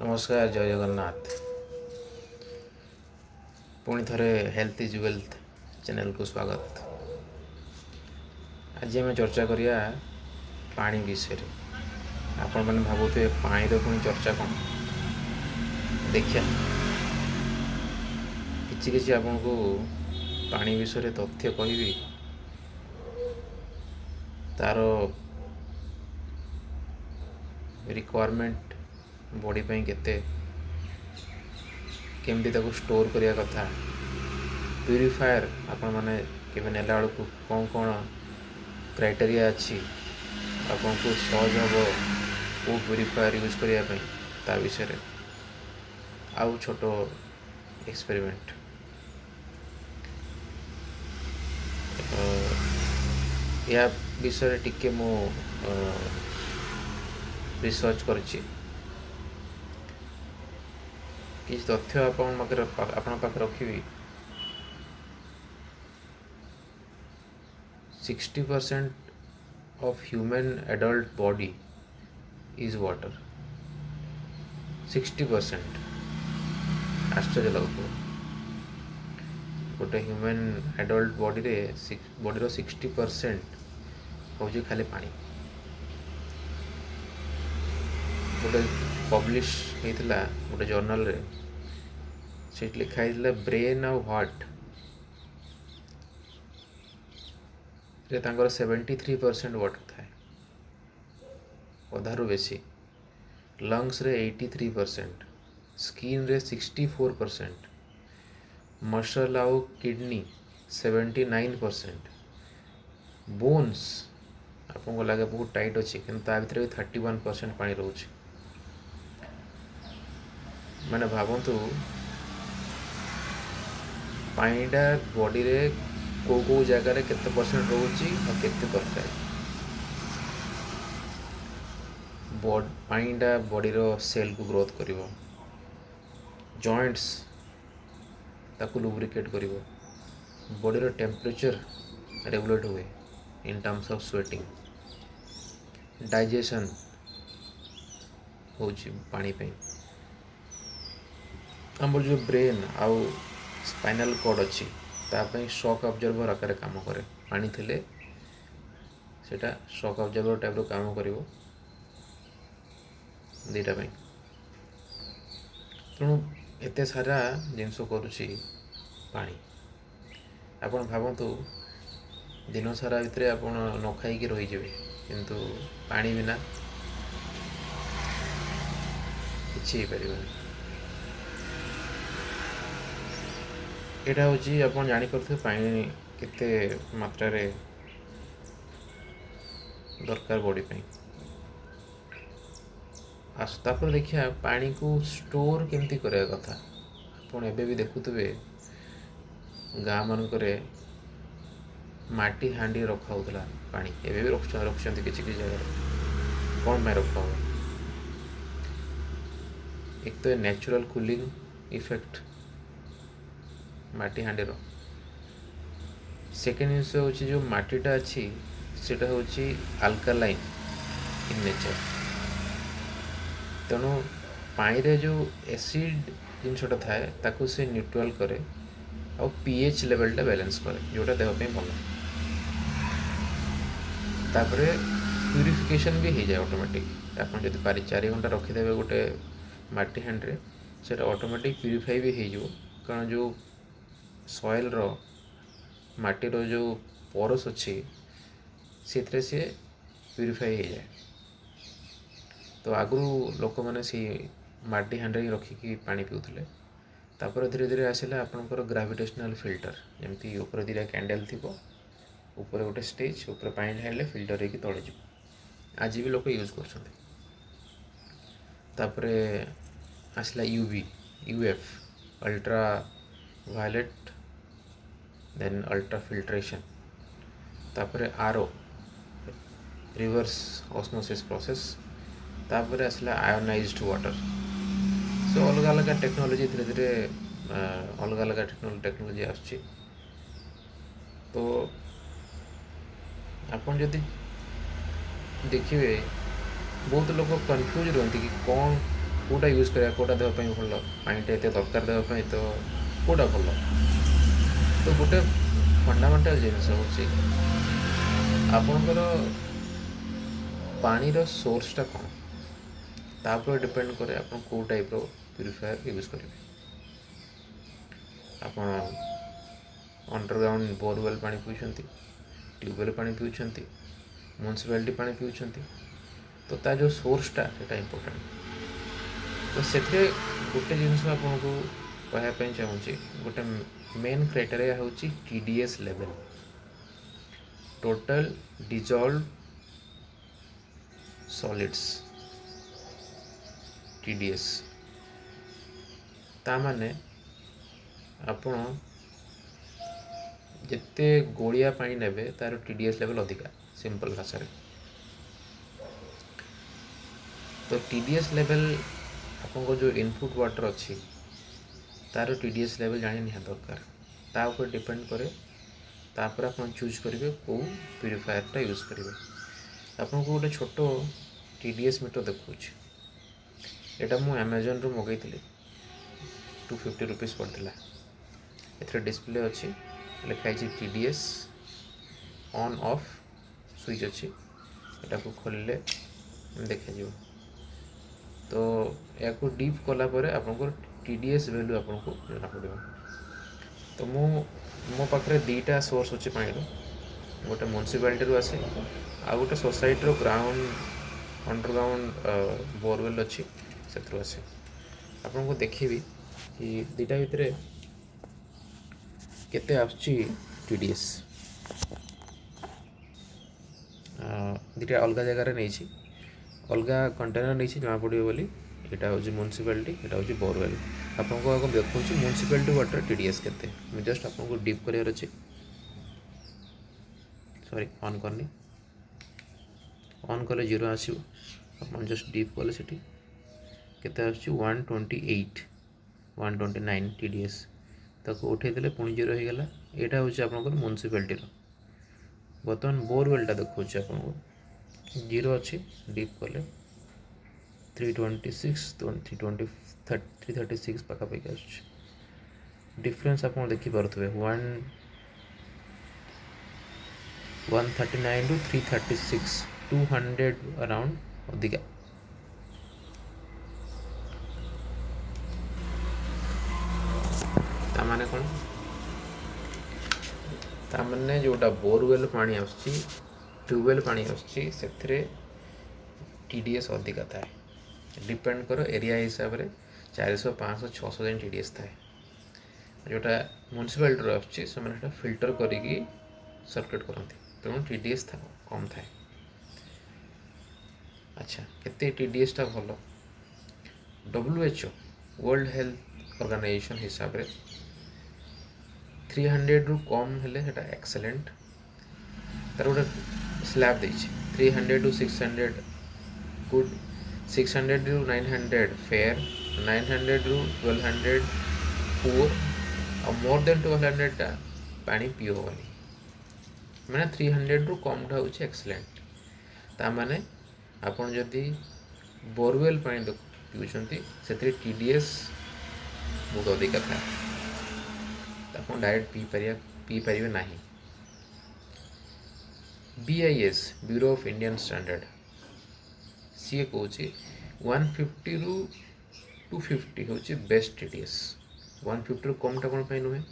ନମସ୍କାର, ଜୟ ଜଗନ୍ନାଥ। ପୁଣି ଥରେ ହେଲ୍ଥ is wealth ଚ୍ୟାନେଲକୁ ସ୍ୱାଗତ। ଆଜି ଆମେ ଚର୍ଚ୍ଚା କରିବା ପାଣି ବିଷୟରେ। ଆପଣମାନେ ଭାବୁଥିବେ ପାଣିର ପୁଣି ଚର୍ଚ୍ଚା କ'ଣ? ଦେଖିବା, କିଛି କିଛି ଆପଣଙ୍କୁ ପାଣି ବିଷୟରେ ତଥ୍ୟ କହିବି, ତାର ରିକ୍ୱାରମେଣ୍ଟ ବଡ଼ି ପାଇଁ କେତେ, କେମିତି ତାକୁ ଷ୍ଟୋର୍ କରିବା କଥା, ପ୍ୟୁରିଫାୟର୍ ଆପଣମାନେ କେବେ ନେଲା ବେଳକୁ କ'ଣ କ'ଣ କ୍ରାଇଟେରିଆ ଅଛି, ଆପଣଙ୍କୁ ସହଜ ହେବ କେଉଁ ପ୍ୟୁରିଫାୟର୍ ୟୁଜ୍ କରିବା ପାଇଁ ତା ବିଷୟରେ, ଆଉ ଛୋଟ ଏକ୍ସପେରିମେଣ୍ଟ। ୟା ବିଷୟରେ ଟିକେ ମୁଁ ରିସର୍ଚ୍ଚ କରିଛି। କିଛି ତଥ୍ୟ ଆପଣଙ୍କ ପାଖରେ ରଖିବି। 60% of human adult body is water. 60%। ଆଶ୍ଚର୍ଯ୍ୟ ଲାଗୁଥିବ, ଗୋଟେ ହ୍ୟୁମାନ୍ ଆଡଲ୍ଟ ବଡ଼ିର 60% ହେଉଛି ଖାଲି ପାଣି। ଗୋଟେ ପବ୍ଲିଶ ହେଇଥିଲା ଗୋଟେ ଜର୍ନାଲରେ, ସେଇଠି ଲେଖା ହେଇଥିଲା ବ୍ରେନ୍ ଆଉ ହାର୍ଟ ରେ ତାଙ୍କର 73% ୱାଟର୍ ଥାଏ, ଅଧାରୁ ବେଶୀ। ଲଙ୍ଗସରେ 83%, ସ୍କିନ୍ରେ 64%, ମସଲ୍ ଆଉ କିଡ଼ନୀ 79%, ବୋନ୍ସ ଆପଣଙ୍କୁ ଲାଗେ ବହୁତ ଟାଇଟ୍ ଅଛି, କିନ୍ତୁ ତା ଭିତରେ ବି 31% ପାଣି ରହୁଛି। ମାନେ ଭାବନ୍ତୁ ପାଣିଟା ବଡ଼ିରେ କେଉଁ କେଉଁ ଜାଗାରେ କେତେ ପରସେଣ୍ଟ ରହୁଛି ଆଉ କେତେ ଦରକାର। ପାଣିଟା ବଡ଼ିର ସେଲ୍କୁ ଗ୍ରୋଥ୍ କରିବ, ଜଏଣ୍ଟସ୍ ତାକୁ ଲୁବ୍ରିକେଟ୍ କରିବ, ବଡ଼ିର ଟେମ୍ପରେଚର୍ ରେଗୁଲେଟ୍ ହୁଏ in terms of sweating, digestion ହେଉଛି ପାଣି ପାଇଁ। ଆମର ଯେଉଁ ବ୍ରେନ୍ ଆଉ ସ୍ପାଇନାଲ୍ କର୍ଡ଼ ଅଛି ତା ପାଇଁ ସକ୍ ଆବଜର୍ବର ଆକାରରେ କାମ କରେ। ପାଣି ଥିଲେ ସେଇଟା ସକ୍ ଆବଜର୍ବର ଟାଇପ୍ର କାମ କରିବ ଦୁଇଟା ପାଇଁ। ତେଣୁ ଏତେ ସାରା ଜିନିଷ କରୁଛି ପାଣି। ଆପଣ ଭାବନ୍ତୁ ଦିନ ସାରା ଭିତରେ ଆପଣ ନ ଖାଇକି ରହିଯିବେ, କିନ୍ତୁ ପାଣି ବିନା କିଛି ହେଇପାରିବନି। ଏଇଟା ହେଉଛି ଆପଣ ଜାଣିପାରୁଥିବେ ପାଣି କେତେ ମାତ୍ରାରେ ଦରକାର ବଡ଼ି ପାଇଁ। ତାପରେ ଦେଖିବା ପାଣିକୁ ଷ୍ଟୋର୍ କେମିତି କରିବା କଥା। ଆପଣ ଏବେ ବି ଦେଖୁଥିବେ ଗାଁ ମାନଙ୍କରେ ମାଟି ହାଣ୍ଡି ରଖା ହେଉଥିଲା ପାଣି, ଏବେ ବି ରଖୁଛନ୍ତି କିଛି କିଛି ଜାଗାରେ। କ'ଣ ପାଇଁ ରଖା ହୁଏ? ଏକ ତ ନ୍ୟାଚୁରାଲ୍ କୁଲିଂ ଇଫେକ୍ଟ ମାଟି ହାଣ୍ଡିର। ସେକେଣ୍ଡ ଜିନିଷ ହେଉଛି ଯେଉଁ ମାଟିଟା ଅଛି ସେଇଟା ହେଉଛି ଆଲକାଲାଇନ୍ ଇନ୍ ନେଚର୍। ତେଣୁ ପାଣିରେ ଯେଉଁ ଏସିଡ଼୍ ଜିନିଷଟା ଥାଏ ତାକୁ ସେ ନ୍ୟୁଟ୍ରାଲ୍ କରେ ଆଉ ପି ଏଚ୍ ଲେଭେଲଟା ବାଲାନ୍ସ କରେ, ଯେଉଁଟା ଦେହ ପାଇଁ ଭଲ। ତାପରେ ପ୍ୟୁରିଫିକେସନ୍ ବି ହେଇଯାଏ ଅଟୋମେଟିକ୍। ଆପଣ ଯଦି 4 ଘଣ୍ଟା ରଖିଦେବେ ଗୋଟେ ମାଟି ହାଣ୍ଡିରେ, ସେଇଟା ଅଟୋମେଟିକ୍ ପ୍ୟୁରିଫାଇ ବି ହେଇଯିବ। କାରଣ ଯେଉଁ ସଏଲ୍ର ମାଟିର ଯେଉଁ ପରସ୍ ଅଛି ସେଥିରେ ସିଏ ପ୍ୟୁରିଫାଇ ହେଇଯାଏ। ତ ଆଗରୁ ଲୋକମାନେ ସେଇ ମାଟି ହାଣ୍ଡିରେ ହିଁ ରଖିକି ପାଣି ପିଉଥିଲେ। ତାପରେ ଧୀରେ ଧୀରେ ଆସିଲା ଆପଣଙ୍କର ଗ୍ରାଭିଟେସନାଲ୍ ଫିଲ୍ଟର, ଯେମିତି ଉପରେ ଦୁଇଟା କ୍ୟାଣ୍ଡେଲ୍ ଥିବ, ଉପରେ ଗୋଟେ ଷ୍ଟେଜ୍, ଉପରେ ପାଣି ଢାଳିଲେ ଫିଲ୍ଟର ହେଇକି ତଳେ ଯିବ। ଆଜି ବି ଲୋକ ୟୁଜ୍ କରୁଛନ୍ତି। ତାପରେ ଆସିଲା U V, U F, ultra violet, then ultra filtration. ତାପରେ ଆର୍ ଓ, ରିଭର୍ସ ଅସ୍ମୋସିସ୍ ପ୍ରୋସେସ୍। ତାପରେ ଆସିଲା ଆୟୋନାଇଜ୍ଡ ୱାଟର୍। ସୋ ଅଲଗା ଅଲଗା ଟେକ୍ନୋଲୋଜି ଧୀରେ ଧୀରେ ଅଲଗା ଅଲଗା ଟେକ୍ନୋଲୋଜି ଆସୁଛି। ତ ଆପଣ ଯଦି ଦେଖିବେ ବହୁତ ଲୋକ କନଫ୍ୟୁଜ୍ ରୁହନ୍ତି କି କ'ଣ କେଉଁଟା ୟୁଜ୍ କରିବା, କେଉଁଟା ଦେହ ପାଇଁ ଭଲ, ପାଣିଟା ଏତେ ଦରକାର ଦେହ ପାଇଁ, ତ କେଉଁଟା ଭଲ? ତ ଗୋଟେ ଫଣ୍ଡାମେଣ୍ଟାଲ ଜିନିଷ ହେଉଛି ଆପଣଙ୍କର ପାଣିର ସୋର୍ସଟା କ'ଣ, ତାପରେ ଡିପେଣ୍ଡ କରେ ଆପଣ କେଉଁ ଟାଇପ୍ର ପ୍ୟୁରିଫାୟର୍ ୟୁଜ୍ କରିବେ। ଆପଣ ଅଣ୍ଡରଗ୍ରାଉଣ୍ଡ ବୋରୱେଲ୍ ପାଣି ପିଉଛନ୍ତି, ଟ୍ୟୁବୱେଲ୍ ପାଣି ପିଉଛନ୍ତି, ମ୍ୟୁନିସିପାଲିଟି ପାଣି ପିଉଛନ୍ତି, ତ ତା ଯେଉଁ ସୋର୍ସଟା ସେଇଟା ଇମ୍ପୋର୍ଟାଣ୍ଟ। ତ ସେଥିରେ ଗୋଟେ ଜିନିଷ ଆପଣଙ୍କୁ କହିବା ପାଇଁ ଚାହୁଁଛି, ଗୋଟେ ମେନ୍ କ୍ରାଇଟେରିଆ ହେଉଛି TDS level, total dissolve solids, TDS। ତା ମାନେ ଆପଣ ଯେତେ ଗୋଳିଆ ପାଣି ନେବେ ତାର TDS level ଅଧିକା, ସିମ୍ପଲ୍ ଭାଷାରେ। ତ TDS level ଆପଣଙ୍କ ଯେଉଁ ଇନପୁଟ୍ ୱାଟର୍ ଅଛି ତାର TDS level ଜାଣିବା ନିହାତି ଦରକାର। ତା ଉପରେ ଡିପେଣ୍ଡ କରେ, ତାପରେ ଆପଣ ଚୁଜ୍ କରିବେ କେଉଁ ପ୍ୟୁରିଫାୟର୍ଟା ୟୁଜ୍ କରିବେ। ଆପଣଙ୍କୁ ଗୋଟେ ଛୋଟ TDS metre ଦେଖାଉଛି, ଏଇଟା ମୁଁ ଆମାଜନରୁ ମଗାଇଥିଲି, 250 ରୁପିସ୍ ପଡ଼ିଥିଲା। ଏଥିରେ ଡିସପ୍ଲେ ଅଛି, ଲେଖା ହେଇଛି TDS, on off switch ଅଛି, ଏଟାକୁ ଖୋଲିଲେ ଦେଖାଯିବ। ତ ଏହାକୁ ଡିପ୍ କଲା ପରେ ଆପଣଙ୍କର TDS value ଆପଣଙ୍କୁ ଜଣାପଡ଼ିବ। ତ ମୁଁ ମୋ ପାଖରେ ଦୁଇଟା ସୋର୍ସ ଅଛି ପାଣିର, ଗୋଟେ ମ୍ୟୁନିସିପାଲିଟିରୁ ଆସେ, ଆଉ ଗୋଟେ ସୋସାଇଟିର ଅଣ୍ଡରଗ୍ରାଉଣ୍ଡ ବୋରୱେଲ୍ ଅଛି, ସେଥିରୁ ଆସେ। ଆପଣଙ୍କୁ ଦେଖିବି କି ଦୁଇଟା ଭିତରେ କେତେ ଆସୁଛି TDS। ଦୁଇଟା ଅଲଗା ଜାଗାରେ ନେଇଛି, ଅଲଗା କଣ୍ଟେନର୍ ନେଇଛି ଜଣାପଡ଼ିବ ବୋଲି। ଏଇଟା ହେଉଛି ମ୍ୟୁନିସିପାଲିଟି, ଏଇଟା ହେଉଛି ବୋରୱେଲ୍। ଆପଣଙ୍କୁ ଆଗ ଦେଖାଉଛି ମ୍ୟୁନିସିପାଲିଟି ୱାଟର୍ TDS କେତେ। ମୁଁ ଜଷ୍ଟ ଆପଣଙ୍କୁ ଡିପ୍ କରିବାର ଅଛି, ସରି ଅନ୍ କରିନି, ଅନ୍ କଲେ 0 ଆସିବ। ଆପଣ ଜଷ୍ଟ ଡିପ୍ କଲେ ସେଠି କେତେ ଆସୁଛି, 128, 129 TDS। ତାକୁ ଉଠେଇଦେଲେ ପୁଣି 0 ହେଇଗଲା। ଏଇଟା ହେଉଛି ଆପଣଙ୍କର ମ୍ୟୁନିସିପାଲିଟିର। ବର୍ତ୍ତମାନ ବୋରୱେଲ୍ଟା ଦେଖାଉଛି ଆପଣଙ୍କୁ, 0 ଅଛି, ଡିପ୍ କଲେ 326, 336 ପାଖାପାଖି ଆସୁଛି। ଡିଫରେନ୍ସ ଆପଣ ଦେଖିପାରୁଥିବେ, 139 ରୁ 336, 200 ଆରାଉଣ୍ଡ ଅଧିକା। ତାମାନେ କ'ଣ? ତାମାନେ ଯେଉଁଟା ବୋରୱେଲ୍ ପାଣି ଆସୁଛି, ଟ୍ୟୁବୱେଲ୍ ପାଣି ଆସୁଛି, ସେଥିରେ TDS ଅଧିକା ଥାଏ। ଡିପେଣ୍ଡ କର ଏରିଆ ହିସାବରେ, 400, 500, 600 ଯାଏଁ TDS ଥାଏ। ଯେଉଁଟା ମ୍ୟୁନିସିପାଲିଟିରୁ ଆସୁଛି ସେମାନେ ସେଇଟା ଫିଲ୍ଟର କରିକି ସର୍କୁଲେଟ୍ କରନ୍ତି, ତେଣୁ TDS କମ୍ ଥାଏ। ଆଚ୍ଛା, କେତେ TDSଟା ଭଲ? WHO, world health organisation ହିସାବରେ 300ରୁ କମ୍ ହେଲେ ସେଇଟା ଏକ୍ସେଲେଣ୍ଟ। ତାର ଗୋଟେ ସ୍ଲାବ୍ ଦେଇଛି, 300ରୁ 600 ଗୁଡ୍, 600ରୁ 900 ଫେୟାର, 900ରୁ 1200 ପୁଅର୍, ଆଉ ମୋର୍ ଦେନ୍ 1200ଟା ପାଣି ପିଇ ହେବନି। ମାନେ 300ରୁ କମ୍ଟା ହେଉଛି ଏକ୍ସେଲେଣ୍ଟ। ତାମାନେ ଆପଣ ଯଦି ବୋରୱେଲ୍ ପାଣି ପିଉଛନ୍ତି ସେଥିରେ TDS ବହୁତ ଅଧିକା ଥାଏ, ଆପଣ ଡାଇରେକ୍ଟ ପିଇପାରିବେ ନାହିଁ। BIS, bureau of Indian standard, ସିଏ କହୁଛି 150ରୁ 250 ହେଉଛି ବେଷ୍ଟ TDS। 150ରୁ କମ୍ଟା କ'ଣ ପାଇଁ ନୁହେଁ?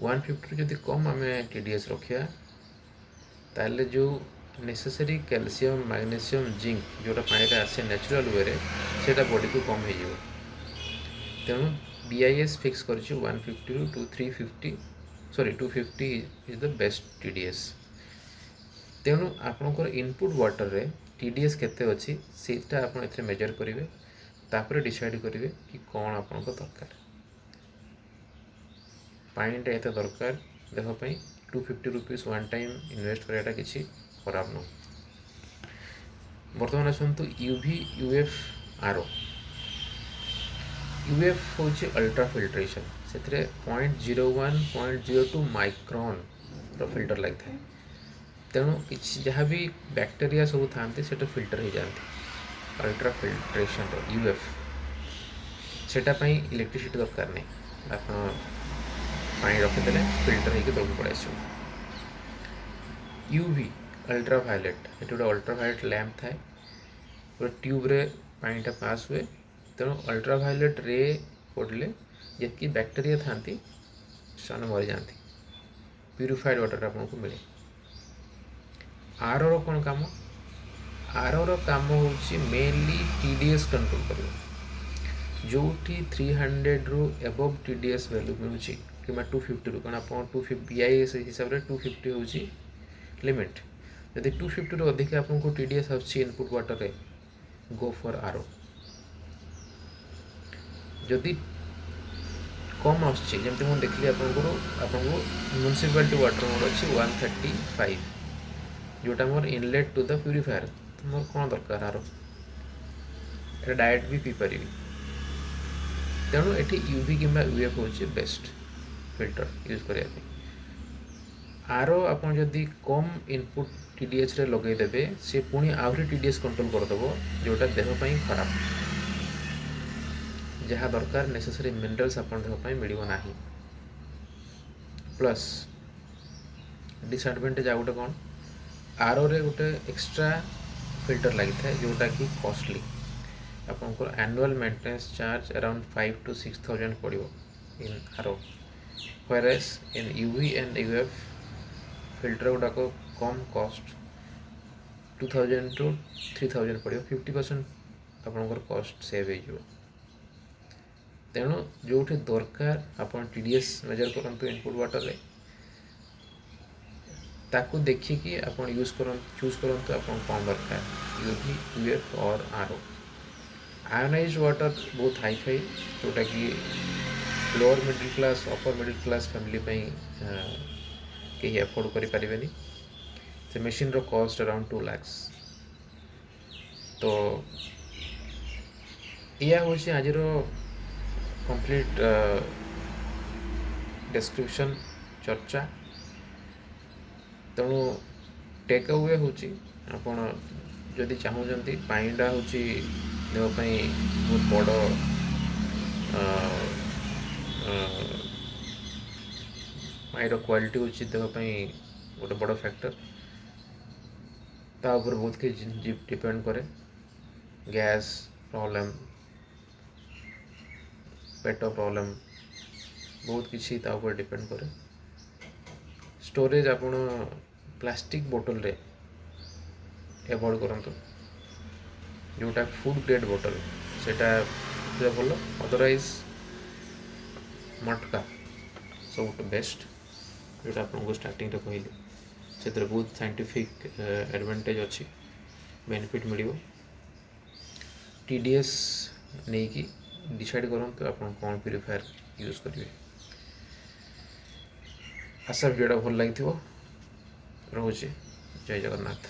150ରୁ ଯଦି କମ୍ ଆମେ TDS ରଖିବା ତାହେଲେ ଯେଉଁ ନେସେସରି କ୍ୟାଲସିୟମ୍, ମ୍ୟାଗ୍ନେସିୟମ୍, ଜିଙ୍କ୍ ଯେଉଁଟା ପାଣିରେ ଆସେ ନ୍ୟାଚୁରାଲ୍ ୱେରେ, ସେଇଟା ବଡ଼ିକୁ କମ୍ ହେଇଯିବ। ତେଣୁ BIS fix କରିଛି 150ରୁ 2 350, ସରି 250 is the best TDS। ତେଣୁ ଆପଣଙ୍କର ଇନପୁଟ୍ ୱାଟର୍ରେ TDS କେତେ ଅଛି ସେଇଟା ଆପଣ ଏଥିରେ ମେଜର୍ କରିବେ, ତାପରେ ଡିସାଇଡ଼୍ କରିବେ କି କ'ଣ ଆପଣଙ୍କ ଦରକାର। ପାଣିଟା ଏତେ ଦରକାର ଦେହ ପାଇଁ, 250 ରୁପିସ୍ ୱାନ୍ ଟାଇମ୍ ଇନଭେଷ୍ଟ କରିବାଟା କିଛି ଖରାପ ନୁହଁ। ବର୍ତ୍ତମାନ ଆସନ୍ତୁ UV, UF, RO। UF ହେଉଛି ଅଲ୍ଟ୍ରା ଫିଲ୍ଟ୍ରେସନ୍, ସେଥିରେ 0.01, 0.02 ମାଇକ୍ରନ୍ର ଫିଲ୍ଟର ଲାଗିଥାଏ। ତେଣୁ କିଛି ଯାହା ବି ବ୍ୟାକ୍ଟେରିଆ ସବୁ ଥାଆନ୍ତି ସେଇଟା ଫିଲ୍ଟର ହେଇଯାଆନ୍ତି, ଅଲ୍ଟ୍ରା ଫିଲ୍ଟ୍ରେସନ୍ର, ୟୁଏଫ୍। ସେଟା ପାଇଁ ଇଲେକ୍ଟ୍ରିସିଟି ଦରକାର ନାହିଁ। ଆପଣ ପାଣି ରଖିଦେଲେ, ଫିଲ୍ଟର ହେଇକି ତଳକୁ ପଳେଇ ଆସିବ। ୟୁଭି, ଅଲ୍ଟ୍ରା ଭାୟୋଲେଟ୍, ଏଠି ଗୋଟେ ଅଲ୍ଟ୍ରା ଭାୟୋଲେଟ୍ ଲ୍ୟାମ୍ପ ଥାଏ, ଗୋଟେ ଟ୍ୟୁବ୍ରେ ପାଣିଟା ପାସ୍ ହୁଏ। ତେଣୁ ଅଲ୍ଟ୍ରା ଭାୟୋଲେଟ୍ ରେ ପଡ଼ିଲେ ଯେତିକି ବ୍ୟାକ୍ଟେରିଆ ଥାନ୍ତି, ସେମାନେ ମରିଯାଆନ୍ତି। ପ୍ୟୁରିଫାଏଡ଼୍ ୱାଟର୍ ଆପଣଙ୍କୁ ମିଳେ। ଆରୋର କ'ଣ କାମ? ଆରୋର କାମ ହେଉଛି ମେନଲି ଟିଡିଏସ୍ କଣ୍ଟ୍ରୋଲ୍ କରିବ। ଯେଉଁଠି 300ରୁ ଏବଭ୍ ଟିଡିଏସ୍ ଭ୍ୟାଲୁ ମିଳୁଛି କିମ୍ବା 250ରୁ, କାରଣ ଆପଣ 250, ବିଆଇଏସ୍ ହିସାବରେ 250 ହେଉଛି ଲିମିଟ୍। ଯଦି 250ରୁ ଅଧିକା ଆପଣଙ୍କୁ ଟିଡିଏସ୍ ଆସୁଛି ଇନପୁଟ୍ ୱାଟରରେ, ଗୋ ଫର୍ ଆରୋ। ଯଦି କମ୍ ଆସୁଛି, ଯେମିତି ମୁଁ ଦେଖିଲି ଆପଣଙ୍କୁ ମ୍ୟୁନିସିପାଲିଟି ୱାଟର୍ ମୋର ଅଛି 135, ଯେଉଁଟା ମୋର ଇନଲେଟ୍ ଟୁ the purifier, ତ ମୋର କ'ଣ ଦରକାର ଆରୋ? ଏଇଟା ଡାଇରେକ୍ଟ ବି ପିଇପାରିବି। ତେଣୁ ଏଠି ୟୁଭି କିମ୍ବା ୟୁଏଫ୍ ହେଉଛି ବେଷ୍ଟ ଫିଲ୍ଟର ୟୁଜ୍ କରିବା ପାଇଁ। ଆରୋ ଆପଣ ଯଦି କମ୍ ଇନପୁଟ୍ ଟିଡିଏସ୍ରେ ଲଗେଇଦେବେ, ସେ ପୁଣି ଆହୁରି ଟିଡିଏସ୍ କଣ୍ଟ୍ରୋଲ୍ କରିଦେବ, ଯେଉଁଟା ଦେହ ପାଇଁ ଖରାପ। ଯାହା ଦରକାର ନେସେସରି ମିନେରାଲ୍ସ ଆପଣ ଦେହ ପାଇଁ ମିଳିବ ନାହିଁ। ପ୍ଲସ୍ ଡିସଆଡ଼ଭାଣ୍ଟେଜ୍ ଆଉ ଗୋଟେ କ'ଣ? ଆରୋରେ ଗୋଟେ ଏକ୍ସଟ୍ରା ଫିଲ୍ଟର ଲାଗିଥାଏ, ଯେଉଁଟାକି କଷ୍ଟଲି। ଆପଣଙ୍କର annual maintenance charge around 5 to 6 thousand ପଡ଼ିବ in RO, whereas in UV and UF filter ଗୁଡ଼ାକ କମ୍ କଷ୍ଟ, 2000 to 3000 ପଡ଼ିବ। 50% ଆପଣଙ୍କର କଷ୍ଟ ସେଭ୍ ହେଇଯିବ। ତେଣୁ ଯେଉଁଠି ଦରକାର, ଆପଣ ଟିଡିଏସ୍ ମେଜର୍ କରନ୍ତୁ ଇନପୁଟ୍ ୱାଟରରେ। ତାକୁ ଦେଖିକି ଆପଣ ୟୁଜ୍ କରନ୍ତୁ, ଚୁଜ୍ କରନ୍ତୁ ଆପଣ କ'ଣ ଦରକାର, UV, UF or RO। Ionized water ବହୁତ ହାଇଫାଇ, ଯେଉଁଟାକି lower middle class, upper middle class family ପାଇଁ କେହି ଆଫୋର୍ଡ଼ କରିପାରିବେନି। ସେ ମେସିନ୍ର କଷ୍ଟ ଆରାଉଣ୍ଡ 2 ଲାକ୍ସ। ତ ଏଇଆ ହେଉଛି ଆଜିର କମ୍ପ୍ଲିଟ୍ ଡେସ୍କ୍ରିପସନ୍, ଚର୍ଚ୍ଚା। ତେଣୁ ଟେକ୍ ଆୱେ ହେଉଛି, ଆପଣ ଯଦି ଚାହୁଁଛନ୍ତି, ପାଣିଟା ହେଉଛି ଦେହ ପାଇଁ ବହୁତ ବଡ଼, ପାଣିର କ୍ୱାଲିଟି ହେଉଛି ଦେହ ପାଇଁ ଗୋଟେ ବଡ଼ ଫ୍ୟାକ୍ଟର। ତା ଉପରେ ବହୁତ କିଛି ଡିପେଣ୍ଡ କରେ, ଗ୍ୟାସ୍ ପ୍ରୋବ୍ଲେମ୍, ପେଟ ପ୍ରୋବ୍ଲେମ୍, ବହୁତ କିଛି ତା ଉପରେ ଡିପେଣ୍ଡ କରେ। ଷ୍ଟୋରେଜ୍ ଆପଣ ପ୍ଲାଷ୍ଟିକ୍ ବୋଟଲରେ ଆଭଏଡ଼ କରନ୍ତୁ। ଯେଉଁଟା ଫୁଡ଼୍ ଗ୍ରେଡ଼୍ ବୋଟଲ, ସେଇଟା ଭଲ। ଅଦରୱାଇଜ୍ ମଟକା ସବୁଠୁ ବେଷ୍ଟ, ଯେଉଁଟା ଆପଣଙ୍କୁ ଷ୍ଟାର୍ଟିଂରେ କହିଲି। ସେଥିରେ ବହୁତ ସାଇଣ୍ଟିଫିକ୍ ଆଡ଼ଭାଣ୍ଟେଜ୍ ଅଛି, ବେନିଫିଟ୍ ମିଳିବ। ଟିଡିଏସ୍ ନେଇକି ଡିସାଇଡ଼୍ କରନ୍ତୁ ଆପଣ କ'ଣ ପ୍ୟୁରିଫାୟାର୍ ୟୁଜ୍ କରିବେ। ଆଶା ଭିଡ଼ିଓଟା ଭଲ ଲାଗିଥିବ। ରହୁଛି, ଜୟ ଜଗନ୍ନାଥ।